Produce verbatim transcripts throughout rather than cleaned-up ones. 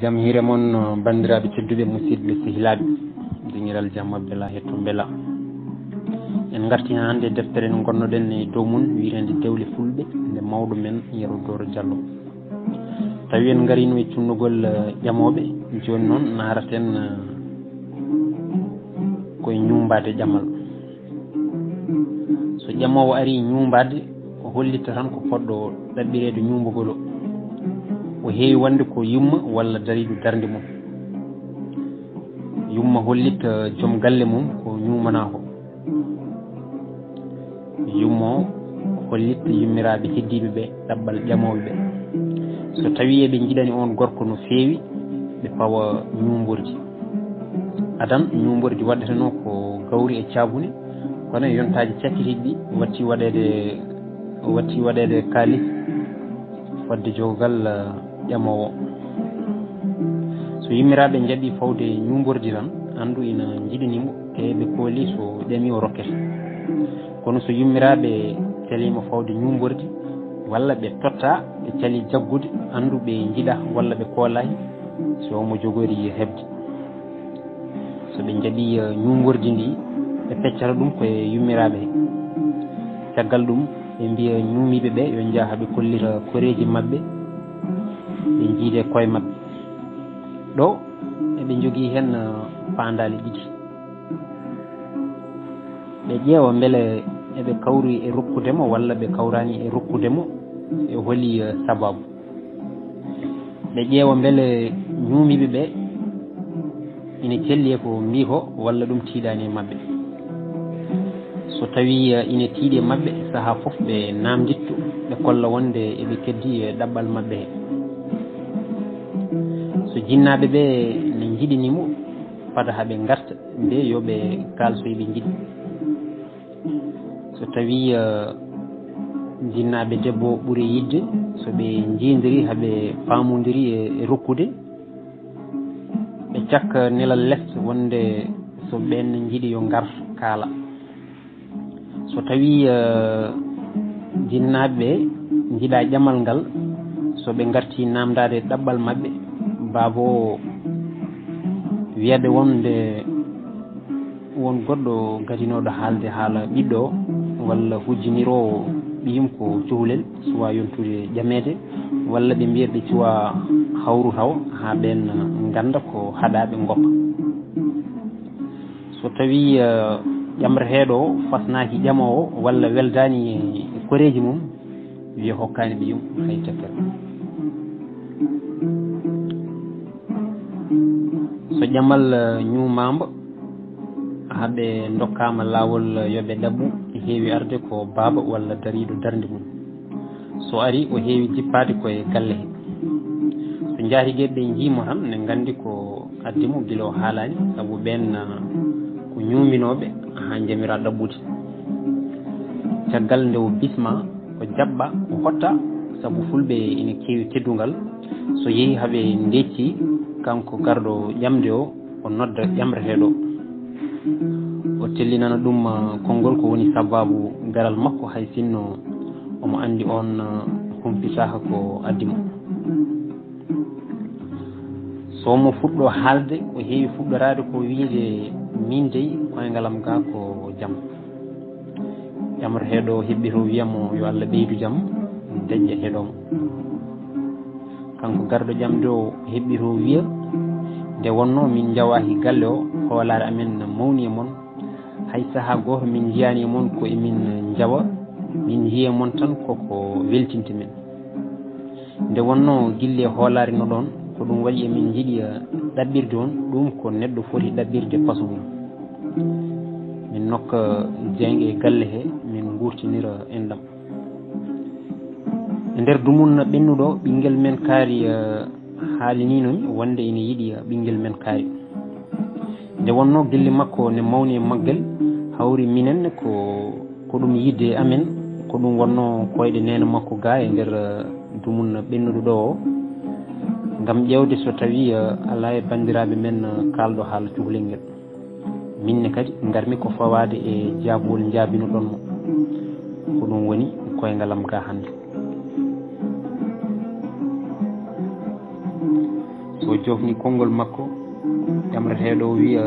Jam hiire mon, banndiraaɓe tedduɓe, musidɓe sehilaaɓe, dingiral jam maɓɓe la hetto mbela. En ngarti haa hannde e deftere nde ngonnoɗen e dow mum, wiyeteende Dewle Fulɓe, nde mawɗo men Yero Dooro Jallo. Tawi en ngariino e cunnugol, eh, ƴamooɓe, jooni noon naaraten, eh, koye ñuumbaade ƴamal. So ƴamoowo arii ñuumbaade, o hollitta tan ko poɗɗo ɗaɓɓireede ñuumbugol o. O heewi wonde ko yumma walla dariiɗo darnde mum. Yumma hollitta joom galle mum ko ñuumanaa ko. Yumma o hollitta yummiraaɓe heddiiɓe ɓe ɗaɓɓal ƴamooɓe ɓe. So tawii eɓe njiɗani oon gorko no feewi, ɓe pawa ñuumbordi. Adan, ñuumbordi waɗetenoo ko gawri e caabune, kono e yontaaji cakkitiiɗi ɗi watti waɗeede, watti waɗeede kaalis fodde jogal, eh, ƴamoowo. So yummiraaɓe njaɓii fawde ñuumbordi tan, anndu ina njiɗani mo, e ɓe kooli so ƴamii o rokkete. Kono so yummiraaɓe caliima fawde ñuumbordi, walla ɓe tottaa, ɓe calii jaggude, anndu ɓe njiɗaa walla ɓe koolaaki, so omo jogori heɓde. So ɓe njaɓii, eh, ñuumbordi ndi, ɓe peccata ɗum ko e yummiraaɓe he. Caggal ɗum, ɓe mbiya ñuumiiɓe ɓe yo njah haa ɓe kollita koreeji maɓɓe, ɓe njiida e koye maɓɓe. Ɗo, eɓe njogii heen, eh, paandaale ɗiɗi. Ɓe ƴeewa mbele eɓe kawri e rokkude mo walla ɓe kawraani e rokkude mo, e holi, eh, sabaabu. Ɓe ƴeewa mbele ñuumiiɓe ɓe ina celli e ko mbii ko walla ɗum tiiɗaani e maɓɓe. So tawii, eh, ina tiiɗi e maɓɓe, sahaa fof ɓe naamnditto, ɓe kolla wonde eɓe keddii e ɗaɓɓal maɓɓe he. So jinnaaɓe ɓe ne njiɗini mo, fada haa ɓe ngarta, nde yo ɓe kaal so eɓe njiɗi. So tawii, eh, jinnaaɓe debbo ɓuri yiɗde, so ɓe njiidiri haa ɓe paamondiri e, e rokkude, ɓe cakka nelal les wonde so ɓeen njiɗi yo ngar kaala. So tawii, eh, jinnaaɓe njiɗaa ƴamal ngal, so ɓe ngartii naamndaade ɗaɓɓal maɓɓe, baaba o wiya ɓe wonde won goɗɗo gadinooɗo haalde haala ɓiɗɗo o, walla hujjiniroowo ɓiyum ko cuhlel, suwaa yontude ƴameede, walla ɓe mbiya ɓe cuwaa hawru tawa haa ɓeen ngannda ko haɗaa ɓe ngoppa. So tawii, eh, ƴamreteeɗo o fasnaaki ƴamoowo walla weldaani e koreeji mum, wiya hokkaani ɓiyum hay teppere. So ƴamal, eh, ñuumaama, haa ɓe ndokkaama laawol, eh, yo ɓe ɗaɓɓu, heewi arde ko baaba walla dariiɗo darnde mum. So arii, o heewi jippaade ko e galle he. So njaatigeeɓe ɓe njii mo tan, ne nganndi ko addi mo gila o haalaani, sabu ɓeen, ah, ko ñuuminooɓe haa njamiraa ɗaɓɓude. Caggal nde o bismaa, o jaɓɓaa, o hottaa, sabu Fulɓe ina keewi teddungal. So yehii haa ɓe ndeccii, kanko garɗo ƴamde o, o nodda ƴamreteeɗo o. O tellinana ɗum, ah, konngol ko woni sabaabu garal makko, hay sinno omo anndi oon, ah, humpitaaka ko addi mo. So omo fuɗɗoo haalde, o heewi fuɗɗoraade ko wiyde, "Miin dey, koyngalam gaa ko jam." Ƴamreteeɗo o heɓɓitoo wiya mo, "Yo Allah ɓeydu jam, deƴƴa heɗoo mo." Kanko garɗo ƴamde o heɓɓitoo wiya, "Nde wonnoo min njawaaki galle o, hoolaare amen na mawni e mon. Hay sahaa gooto min njiyaani e mon ko e min njawa, min njiyii e mon tan koko weltinte min. Nde wonnoo gilli e hoolaare no ɗon, ko ɗum waɗi emin njiɗi, eh, ɗaɓɓirde on, ɗum ko neɗɗo foti ɗaɓɓirde pasu mum. Min nokka jaaynge e galle he, min nguurtinira enɗam." E nder dumunna ɓennuɗo, ɓinngel men kaari, eh, haaliniino mi wonde ina yiɗi, eh, ɓinngel men kaari. Nde wonnoo gilli makko ne mawni e maggal, hawri minen ko, ko ɗum yiɗde e amen, ko ɗum wonnoo koyɗe neene makko gaa e nder, eh, dumunna ɓennuɗo ɗo o, ngam ƴeewde so tawii, eh, alaa e banndiraaɓe men, eh, kaalɗo haala cukalel ngel. Min ne kadi ngarmi ko fawaade e jaabowol njaabinoɗon mo. Ko ɗum woni koyngalam gaa hannde. So jofni konngol makko, ƴamreteeɗo o wiya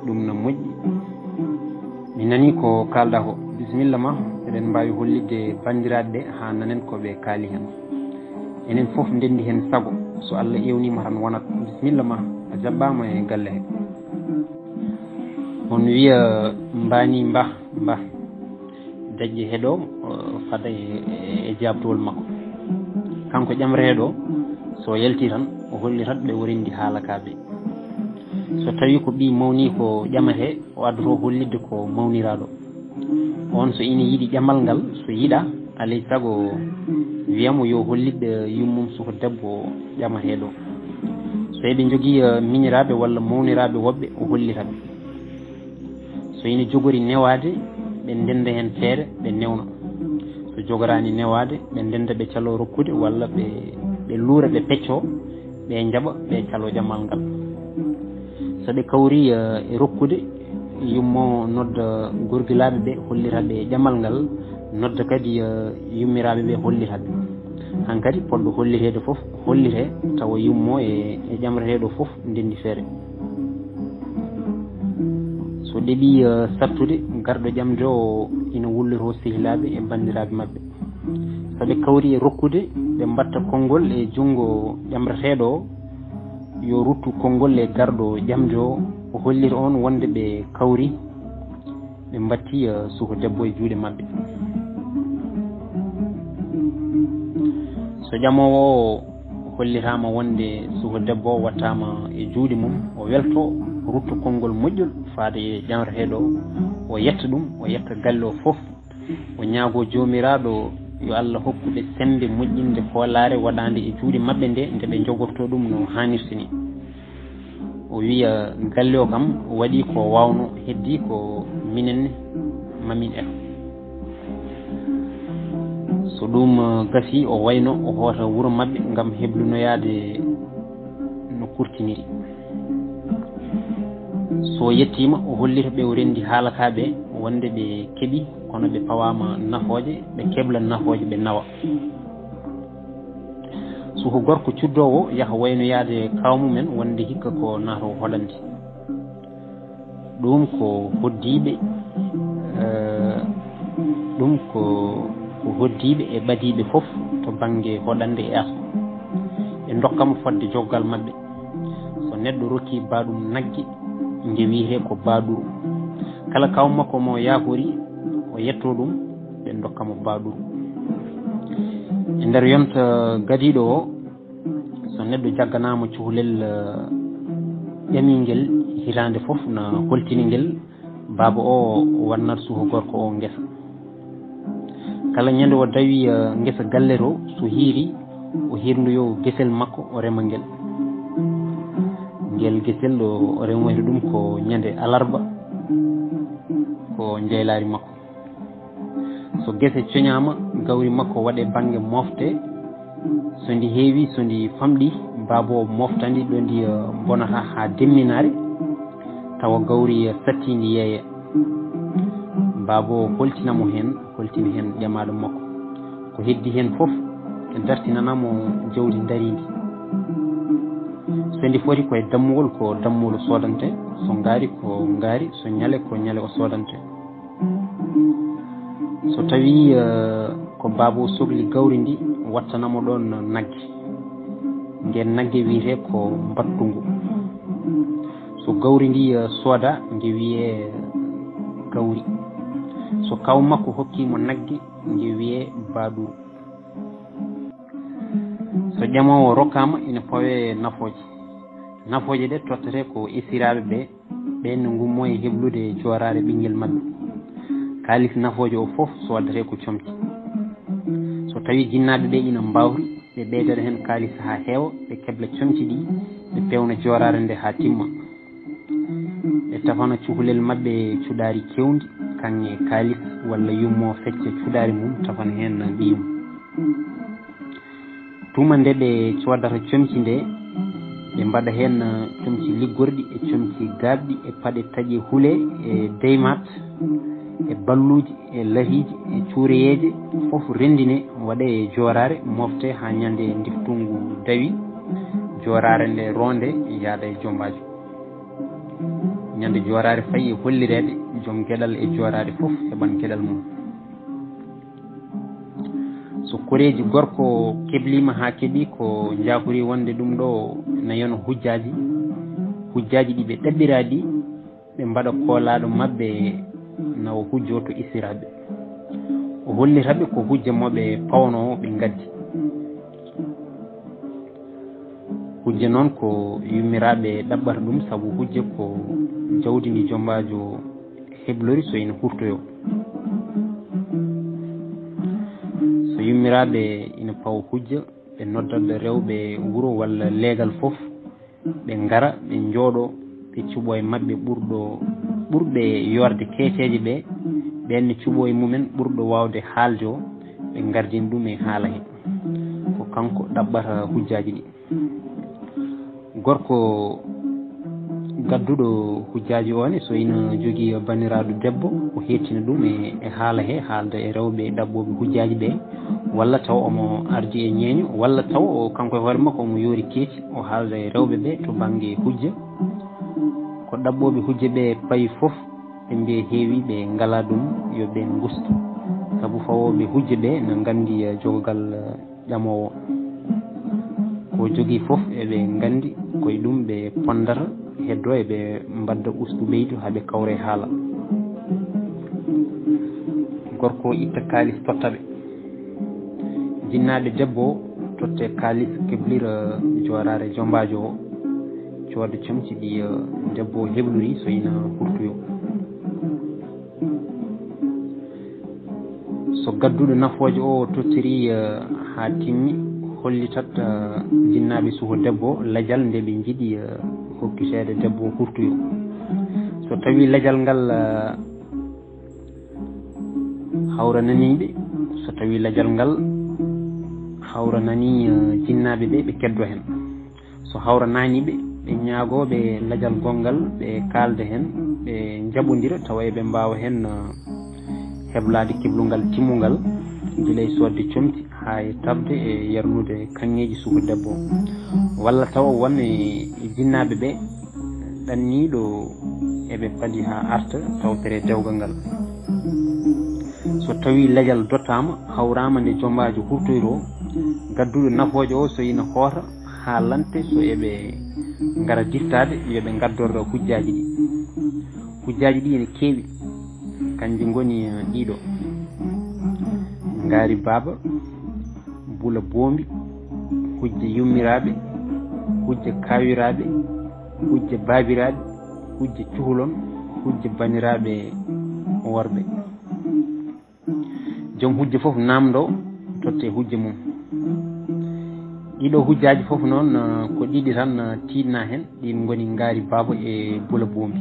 ɗum na moƴƴi. Mi nanii ko kaalɗaa ko. Bisimilla ma, eɗen mbaawi hollitde banndiraaɓe ɓe haa nanen ko ɓe kaali heen. Enen fof ndenndi heen sago, so Allah ewniima tan wonat. Bisimilla ma, a jaɓɓaama e galle he. On wiya mbaani mbah mbah. Dañde heɗo fada e jaabtowol makko. Kanko ƴamreteeɗo, so yalti tan o hollitat ɓe o renndi haala ka ɓe. So tawi ko ɓii mawni ko ƴamate, o addoto hollitde ko mawniraaɗo. On so ina yiɗi ƴamal ngal, so yiɗa, alay sago wiyamo yo hollit yummum suka debbo ƴamateeɗo. So eɓe njogii miñiraaɓe walla mawniraaɓe woɓɓe, o hollita ɓe. So ina jogori newaade, ɓe ndennda heen feere, ɓe newna. So jogoraani newaade, ɓe ndennda, ɓe calo rokkude walla ɓe ɓe luura, ɓe peccoo, ɓe njaɓa, ɓe calo ƴamal ngal. So ɓe kawri e rokkude, yummo nodda gorgilaaɓe ɓe, hollita ɓe ƴamal ngal, nodda kadi yummiraaɓe ɓe, hollita ɓe. Hankadi poɗɗo holliteede fof hollite, tawa yummo e ƴamreteeɗo fof ndenndi feere. So ɗeɓii sattude, garɗo ƴamde o ina wullitoo sehilaaɓe e banndiraaɓe maɓɓe. So ɓe kawri e rokkude, ɓe mbaɗta konngol e junngo ƴamreteeɗo o, yo ruttu konngol e garɗo ƴamde o, o hollita on wonde ɓe kawri, ɓe mbatti suka debbo e juuɗe maɓɓe. So ƴamoowo o hollitaama wonde suka debbo o wattaama e juuɗe mum, o welto, rutto konngol moƴƴol faade e ƴamreteeɗo o, o yetta ɗum, o yetta galle o fof, o ñaago Joomiraaɗo yo Allah hokku ɓe semmbe moƴƴinde hoolaare waɗaande e juuɗe maɓɓe nde, nde ɓe njogortoo ɗum no haanirta ni. O wiya galle o kam waɗi ko waawno, heddi ko minen mamin ero. So ɗum gasi, o wayno o hoota wuro maɓɓe ngam heblunoyaade no kurtiniri. So yettiima, o hollita ɓe o renndi haala ka ɓe wonde ɓe keɓi, kono ɓe pawaama nafooje, ɓe kebla nafooje, ɓe nawa. Suka gorko cuddoowo yaha waynoyaade kaaw mumen wonde hikka ko naatoo hoɗande. Ɗum ko hoddiiɓe, eh, ɗum ko, ko hoddiiɓe e ɓadiiɓe fof to bannge hoɗande e asma. Ɓe ndokka mo fodde joggal maɓɓe. So neɗɗo rokki baaɗum nagge, nge wiyetee ko baaɗuru. Kala kaaw makko mo yaakori, o yettoo ɗum, ɓe ndokka mo baaɗuru. E nder yonta gadiiɗo o, so neɗɗo jagganaama cukalel, eh, ƴamingel hitaande fof na holtini ngel, baaba o wannat suka gorko o ngesa. Kala ñande o dawi, eh, ngesa galle to, so hiiri, o hirndoyo gesel makko, o rema ngel. Ngel gesel o, o remoyta ɗum ko ñande alarba, ko njaylaari makko. So gese coñaama, gawri makko waɗe bannge mofte. So ndi heewi, so ndi famɗi, baaba o mofta ndi ɗo ndi, eh, bonata haa demminaare, tawa gawri, eh, satti ndi yeeya. Baaba o holtina mo heen, holtina heen ƴamaaɗo makko. Ko heddi heen fof, dartinana mo jawdi ndariindi. So ndi foti ko e dammuwol, ko dammuwol o soodante, so ngaari ko ngaari, so ñale ko ñale o soodante. So tawii, eh, ko baaba o sokli gawri ndi, wattana mo ɗoon nagge. Ndeen nagge wiyetee ko mbattungu. So gawri ndi, eh, sooda, nge wiyee gawri. So kaaw makko hokkii mo nagge, nge wiyee baaɗuru. So ƴamoowo rokkaama, ina pawee nafooje. Nafooje ɗe tottetee ko esiraaɓe ɓe, ɓeen no ngummoo e heblude jooraare ɓinngel maɓɓe. Kaalis nafooje o fof soodetee ko comci. So tawii jinnaaɓe ɓe ina mbaawri, ɓe ɓeydana heen kaalis haa heewa, ɓe kebla comci ɗi, ɓe peewna jooraare nde haa timma. Ɓe tafana cukalel maɓɓe cuɗaari keewndi, kaŋŋe kaalis, walla yummo fecca cuɗaari mum, tafana heen ɓiyum. Tuma nde ɓe coodata comci nde, ɓe mbaɗa heen comci liggorɗi e comci gaaɓɗi e paɗe taƴe hule e deymat e balluuji e latiiji e cuureyeeje, fof renndine, waɗe e jooraare, mofte haa ñande ndiftungu dawi. Jooraare nde roonde yaada e jombaajo. Ñande jooraare fayi e hollireede, joom geɗal e jooraare fof heɓan geɗal mum. So koreeji gorko kebliima haa keɓi ko njaakori wonde ɗum ɗo na yano hujjaaji, hujjaaji ɗi ɓe ɗaɓɓiraa ɗi, ɓe mbaɗa koolaaɗo maɓɓe na o hujjoo to istiraaɓe. O hollita ɓe ko hujja mo ɓe pawnoo ɓe ngaddi. Hujja noon ko yummiraaɓe ɗaɓɓata ɗum, sabu hujja ko jawdi ndi jombaajo heblori so ina hurtoyoo. So yummiraaɓe ina pawa hujja, ɓe noddat rewɓe wuro walla leegal fof, ɓe ngara, ɓe njooɗoo, ɓe cuɓoo e maɓɓe ɓurɗo, ɓurɓe yoorde keeceeje ɓe, ɓeen ne cuɓoo e mumen ɓurɗo waawde haalde o, ɓe ngardina ɗum e haala he. Ko kanko ɗaɓɓata hujjaaji ɗi. Gorko gadduɗo hujjaaji o ne, so ina jogii banndiraaɗo debbo, o heettina ɗum e, e haala he, haalda e rewɓe ɗaɓɓooɓe hujjaaji ɓe, walla taw omo ardi e ñeeño, walla taw o, kanko e hoore makko omo yoori keeci, o haalda e rewɓe ɓe to bannge hujja. Ko ɗaɓɓooɓe hujja ɓe payi fof, ɓe mbiya heewi, ɓe ngalaa ɗum, yo ɓe ngustu. Sabu fawooɓe hujja ɓe na nganndi, eh, jogogal, eh, ƴamoowo. Ko jogii fof eɓe nganndi, ko e ɗum ɓe ponndata, heddoo eɓe mbadda ustu ɓeydu haa ɓe kawra e haala. Gorko o itta kaalis totta ɓe. Jinnaaɓe debbo o totte kaalis keblira jooraare jombaajo o, cooda comci ɗi, eh, debbo o heblori so ina hurtoyoo. So gadduɗo nafooje o tottirii, eh, haa timmi, hollitat, eh, jinnaaɓe suho debbo o lajal nde ɓe njiɗi, eh, hokkiteede debbo o hurtoyoo. So tawii lajal ngal, eh, hawrananii ɓe, so tawii lajal ngal hawrananii, eh, jinnaaɓe ɓe, ɓe keddoo heen. So hawranaani ɓe, ɓe ñaagoo ɓe lajal gonngal, ɓe kaalda heen, ɓe njaɓondira, tawa eɓe mbaawa heen, eh, heblaade keblungal timmungal, gila e soodde comci haa e taɓde e yarnude kaŋŋeeji suka debbo o. Walla tawa won e, e jinnaaɓe ɓe ɗanniiɗo eɓe padi haa arta tawtere dewgal ngal. So tawii lajal dottaama, hawraama nde jombaajo hurtoyroo, gadduɗo nafooje o so ina hoota, haalante so eɓe ngara diftaade, yo ɓe ngaddor hujjaaji ɗi. Hujjaaji ɗi ene keewi, kanji ngoni, eh, ɗiɗo: ngaari baaba, bula boombi, hujja yummiraaɓe, hujja kaawiraaɓe, hujja baabiraaɓe, hujja cuholon, hujja baniraaɓe worɓe. Joom hujja fof naamndoo, totte hujja mum. Ɗiɗo hujjaaji fof noon, eh, ko ɗiɗi tan, eh, tiiɗnaa heen, ɗiin ngoni ngaari baaba e bula boombi.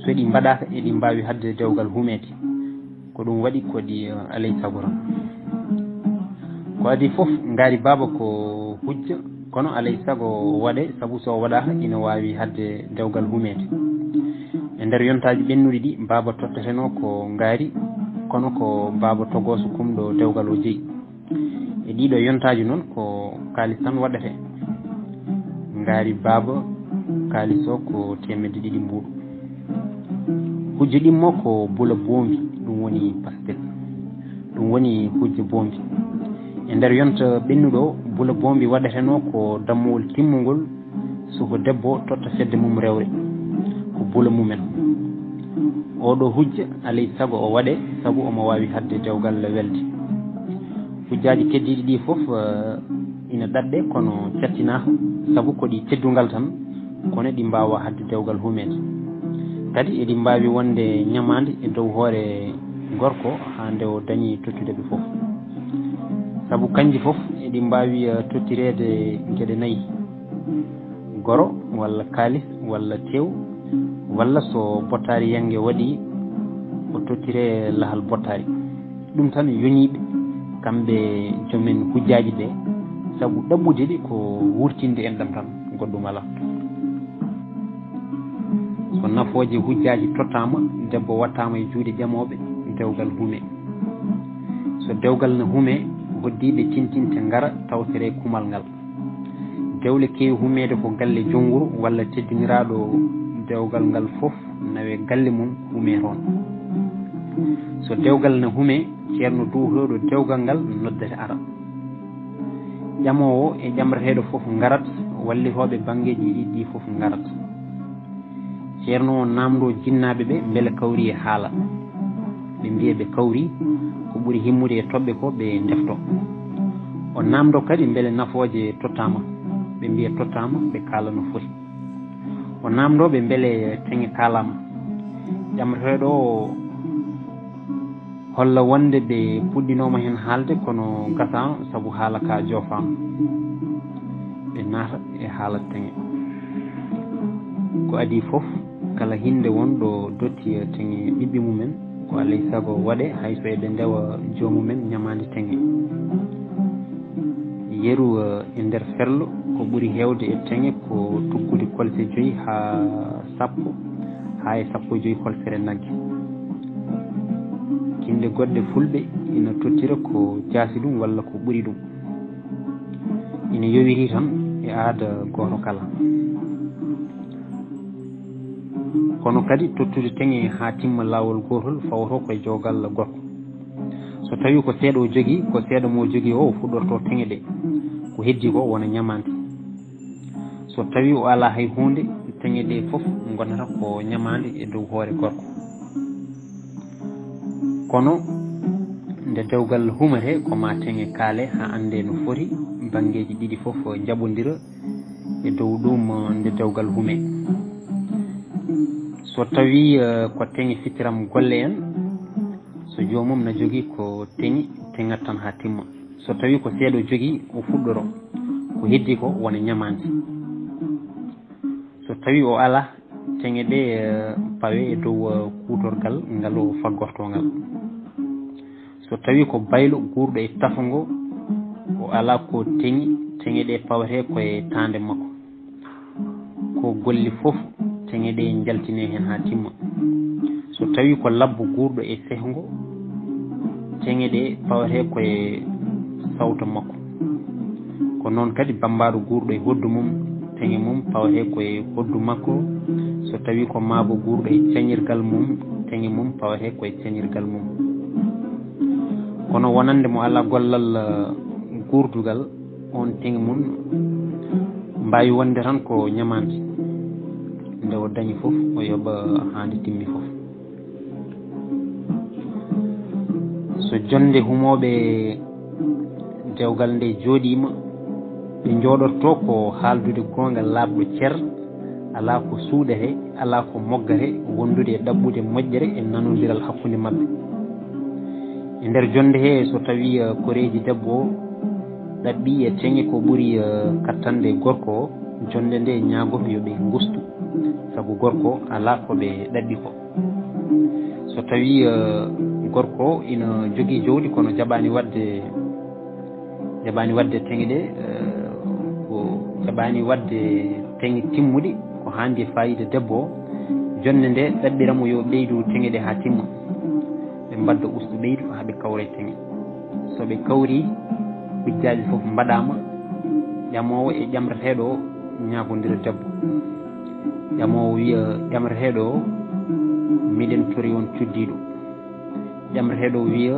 So ɗi mbaɗaaka, eɗi mbaawi haɗde dewgal humeede. Ko ɗum waɗi ko ɗi, eh, alay sago tan. Ko adii fof, ngaari baaba ko hujja, kono alay sago waɗe, sabu so waɗaaka, ina waawi haɗde dewgal humeede. E nder yontaaji ɓennuɗi ɗi, baaba tottetenoo ko ngaari, kono ko baaba togooso kumɗo dewgal o jeyi. E ɗiɗo yontaaji noon, ko kaalis tan waɗetee. Ngaari baaba, kaalis o ko teemedde ɗiɗi mbuuɗu. Hujja ɗimmo ko bula boombi, ɗum woni pastel. Ɗum woni hujja boombi. E nder yonta ɓennuɗo o, bula boombi waɗetenoo ko dammowol timmungol suko debbo o totta fedde mum rewre. Ko bula mumen. Oɗo hujja, alay sago o waɗe, sabu omo waawi haɗde dewgal welde. Hujjaaji keddiiɗi ɗi fof, eh, ina ɗaɓɓe, kono cattinaaka, sabu ko ɗi teddungal tan, kono ɗi mbaawa haɗde dewgal humeede. Kadi eɗi mbaawi wonde ñamaande e dow hoore gorko haa nde o dañi tottude ɓe fof. Sabu kanji fof eɗi mbaawi, eh, tottireede geɗe nayi: goro walla kaalis walla tew, walla so bottaari yannge waɗi, o tottire lahal bottaari. Ɗum tan yonii ɓe, kamɓe joomen hujjaaji ɓe, sabu ɗaɓɓude ɗe ko wurtinde enɗam tan, goɗɗum alaa. So nafooje hujjaaji tottaama, debbo wattaama e juuɗe ƴamooɓe, dewgal hume. So dewgal na hume, hoddiiɓe tintinte ngara tawtore kumal ngal. Dewle keewi humeede ko galle Jonnguru walla teddiniraaɗo dewgal ngal fof nawe galle mum humee toon. So dewgal na humee, ceerno duwotooɗo dewgal ngal noddete ara. Ƴamoowo e ƴamreteeɗo fof ngarat, wallitooɓe banngeeji ɗiɗi ɗii fof ngarat. Ceerno o naamndoo jinnaaɓe ɓe mbele kawri e haala. Ɓe mbiya ɓe kawri, ko ɓuri himmude e toɓɓe ko ɓe ndefto. O naamndoo kadi mbele nafooje tottaama. Ɓe mbiya tottaama, ɓe kaala no foti. O naamndoo ɓe mbele teŋe kaalaama. Ƴamreteeɗo o holla wonde ɓe puɗɗinooma heen haalde, kono gasaa sabu haala ka joofaama. Ɓe naata e haala teŋe. Ko adii fof, kala hinnde won ɗo dotti teŋe ɓiɓɓe mumen, ko alay sago waɗe hay so eɓe ndewa joomumen ñamaande teŋe. Yeru, eh, e nder ferlo, ko ɓuri heewde e teŋe ko tuggude kolse joyi haa sappo, haa e sappo e joyi kolsere nagge. Kinɗe goɗɗe fulɓe ina tottira ko jaasi ɗum walla ko ɓuri ɗum. Ina yowiti tan e aada gooto kala. Kono kadi tottude teŋe haa timma laawol gootol fawotoo ko e joogal gorko. So tawii ko seeɗa o jogii, ko seeɗa mo o jogii o, o fuɗɗortoo teŋe ɗe. Ko heddii ko wona ñamaande. So tawii o alaa hay huunde, teŋe ɗe fof ngonata ko ñamaande e dow hoore gorko. Kono nde dewgal humetee, ko maa teŋe kaale haa anndee no foti, banngeeji ɗiɗi fof njaɓondira e dow ɗum nde dewgal humee. So tawii, eh, ko teŋe fitiram golle en, so joomum na jogii ko teŋi, teŋat tan haa timma. So tawii ko seeɗa o jogii, o fuɗɗoro. Ko heddii ko wona ñamaande. So tawii o alaa, teŋe ɗe, eh, pawe e dow, eh, kuutorgal ngal o faggortoo ngal. So tawii ko baylo guurɗo e tafo ngo, o alaa ko teŋi, teŋe ɗe pawetee ko e taande makko. Ko golli fof, teŋe ɗe njaltinee heen haa timma. So tawii ko labbo guurɗo e sehngo, teŋe ɗe pawetee ko e sawto makko. Ko noon kadi bammbaaɗo guurɗo e hoddu mum, teŋe mum pawetee ko e hoddu makko. So tawii ko maabo guurɗo e cañirgal mum, teŋe mum pawetee ko e cañirgal mum. Kono wonande mo alaa gollal, eh, guurdugal, oon teŋe mum mbaawi wonde tan ko ñamaande. Nde o dañi fof, o yoɓa haa nde timmi fof. So jonnde humooɓe dewgal nde jooɗiima, ɓe njooɗortoo ko haaldude goonga laaɓɗo cer, alaa ko suuɗetee, alaa ko moggatee, wondude e ɗaɓɓude moƴƴere e nanondiral hakkunde maɓɓe. E nder jonnde hee, so tawii, eh, koreeji debbo o ɗaɓɓii e teŋe ko ɓuri, eh, kattande gorko o, jonnde nde ñaagoto yo ɓe ngustu, sabu gorko alaa ko ɓe ɗaɓɓi ko. So tawii, eh, gorko ina jogii jawdi kono jaɓaani waɗde, jaɓaani waɗde teŋe ɗe, eh, ko jaɓaani waɗde teŋe timmuɗe ko haandi e faayiida debbo o, jonnde nde ɗaɓɓira mo yo ɓeydu teŋe ɗe haa timma. Ɓe mbadda ustu ɓeydu haa ɓe kawra e teŋe. So ɓe kawri, hujjaaji fof mbaɗaama, ƴamoowo e ƴamreteeɗo o ñaagondira debbo. Ƴamoowo wiya ƴamreteeɗo o, miɗen tori on cuddiiɗo. Ƴamreteeɗo o wiya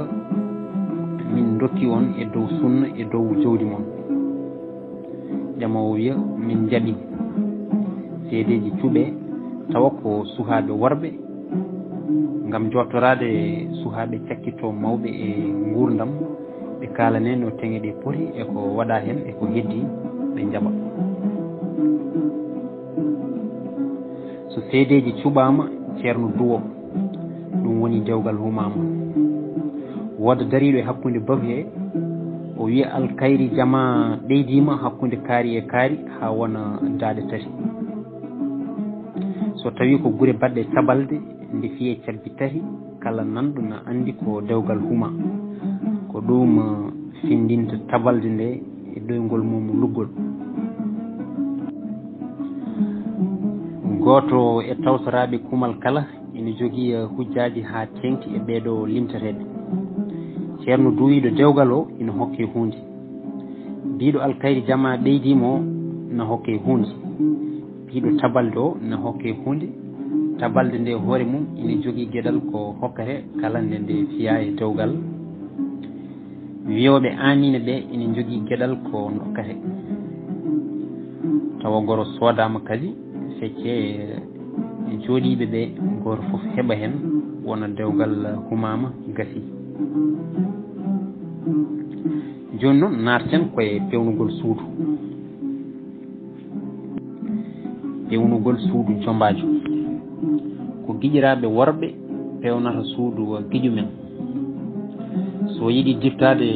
min ndokki on e dow sunna e dow jawdi mon. Ƴamoowo wiya min njaɓi. Seedeeji cuɓee tawa ko suhaaɓe worɓe ngam jooɗtoraade suhaaɓe cakkitoo mawɓe e nguurndam, ɓe kaalanee no teŋe ɗe poti e ko waɗaa heen e ko heddii, ɓe njaɓa. So seedeeji cuɓaama, ceerno duwo, ɗum woni dewgal humaama. Wooda dariiɗo e hakkunde baru hee, o wiya alkayri jamaa ɓeydiima hakkunde kaari e kaari haa wona daaɗe tati. So tawii ko gure baɗɗe cabalde, nde fiyee cabbi tati, kala nanɗo na anndi ko dewgal huma. Ko ɗum, eh, findinta tabalde nde e ɗoyngol mum luggol. Gooto e tawtoraaɓe kumal kala ina jogii, eh, hujjaaji haa teeŋti e ɓeeɗo limteteeɓe. Ceerno duwiiɗo dewgal o ina hokke huunde. Biiɗo alkayri jamaa ɓeydiima o, na hokke huunde. Piiɗo tabalde o na hokke huunde. Tabalde nde hoore mum ina jogii geɗal ko hokkata kala nde nde fiyaa e dewgal. Wiyooɓe aamiina ɓe ina njogii geɗal ko ndokkata. Tawa goro soodaama kadi, feccee e jooɗiiɓe ɓe, gooto fof heɓa heen, wona dewgal humaama, gasii. Jooni noon, naataten ko e peewnugol suudu. Peewnugol suudu jombaajo. Ko giƴiraaɓe worɓe peewnata suudu giƴu men. So yiɗi diftaade,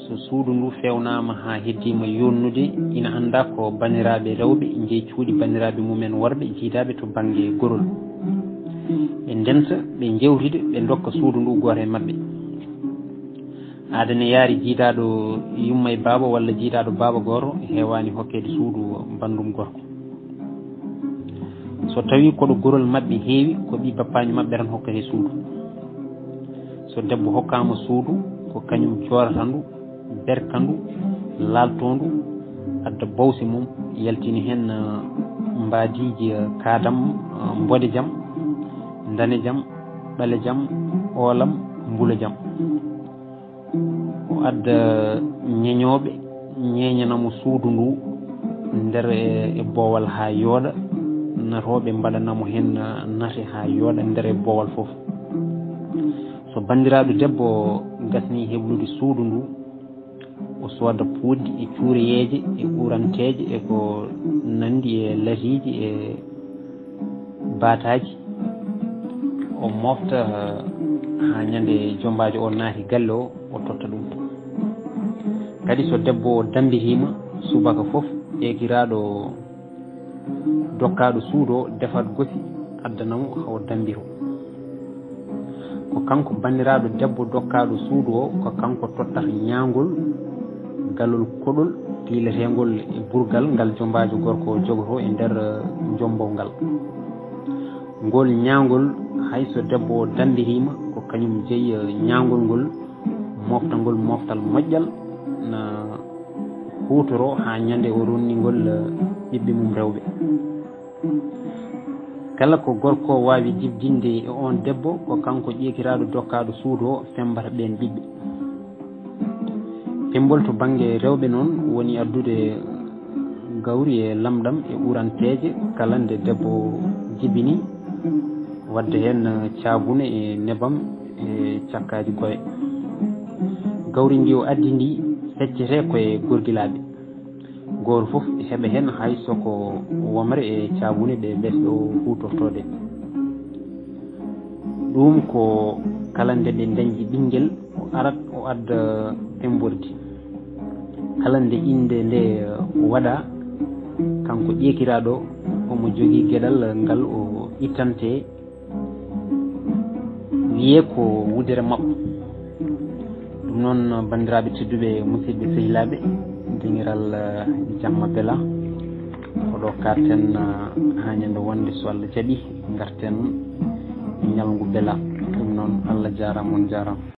so suudu ndu feewnaama haa heddiima yooɗnude, ina anndaa ko banndiraaɓe rewɓe njeyi cuuɗi banndiraaɓe mumen worɓe jiidaaɓe to bannge gorol. Ɓe ndenta, ɓe njeewtida, ɓe ndokka suudu ndu gooto e maɓɓe. Aada ne yaari jiidaaɗo yumma e baaba walla jiidaaɗo baaba gooto heewaani hokkeede suudu banndum gorko. So tawii ko ɗo gorol maɓɓe heewi, ko ɓii bappaaño maɓɓe tan hokketee suudu. So debbo hokkaama suudu, ko kañum joorata ndu, berka ndu, laaltoo ndu, adda bowse mum, yaltina heen, eh, mbaadiiji, eh, kaadam, eh, mboɗejam, ndanejam, ɓalejam, oolam, mbulojam. O adda ñeñooɓe, ñeeñana mo suudu ndu nder e, e boowal haa yooɗa, natooɓe mbaɗana mo heen nate haa yooɗa nder e boowal fof. So banndiraaɗo debbo gasnii heblude suudu ndu, o sooda puutdi e cuureyeeje e uranteeje e ko nanndi e latiiji e baataaji, o moofta haa ñande jombaajo o naati galle o, o totta ɗum. Kadi so debbo o dammbitiima subaka fof, ƴeekiraaɗo dokkaaɗo suudu o defat gosi addana mo haa o dammbitoo. Ko kanko banndiraaɗo debbo dokkaaɗo suudu o, ko kanko tottata ñaangol, galol koɗol piileteengol e burgal ngal jombaajo gorko o jogotoo e nder, eh, jombow ngal. Ngol ñaangol, hay so debbo o dammbitiima, ko kañum jeyi, eh, ñaangol ngol, moftangol moftal moƴƴal, na huutoroo haa ñande o ronningol, eh, ɓiɓɓe mum rewɓe. Kala ko gorko waawi jibdinde e oon debbo, ko kanko ƴeekiraaɗo dokkaaɗo suudu o femmbata ɓeen ɓiɓɓe. Pemmbol to bannge rewɓe noon woni addude gawri e lamɗam e uranteeje kala nde debbo jibini, waɗde heen caabune e nebam e cakkaaji goye. Gawri ndi o addi ndi feccetee ko e gorgilaaɓe. Gooto fof heɓa heen hay so ko wamre e caabune ɗe mbiyetee o huutortoo ɗe. Ɗum ko kala nde ɓe ndañdi ɓinngel, o arat o adda pemmbordi. Kala nde innde nde waɗaa, kanko ƴeekiraaɗo omo jogii geɗal ngal o ittantee, wiyee ko wudere maɓɓo. Ɗum noon, banndiraaɓe tedduɓe, musidɓe sehilaaɓe, deŋiral, eh, jamma bela, ko ɗo kaarten, eh, haa ñande wonde, so Allah jaɓi, ngarten ñalngu bela. Ɗum noon, Allah jaaraama, on jaaraama.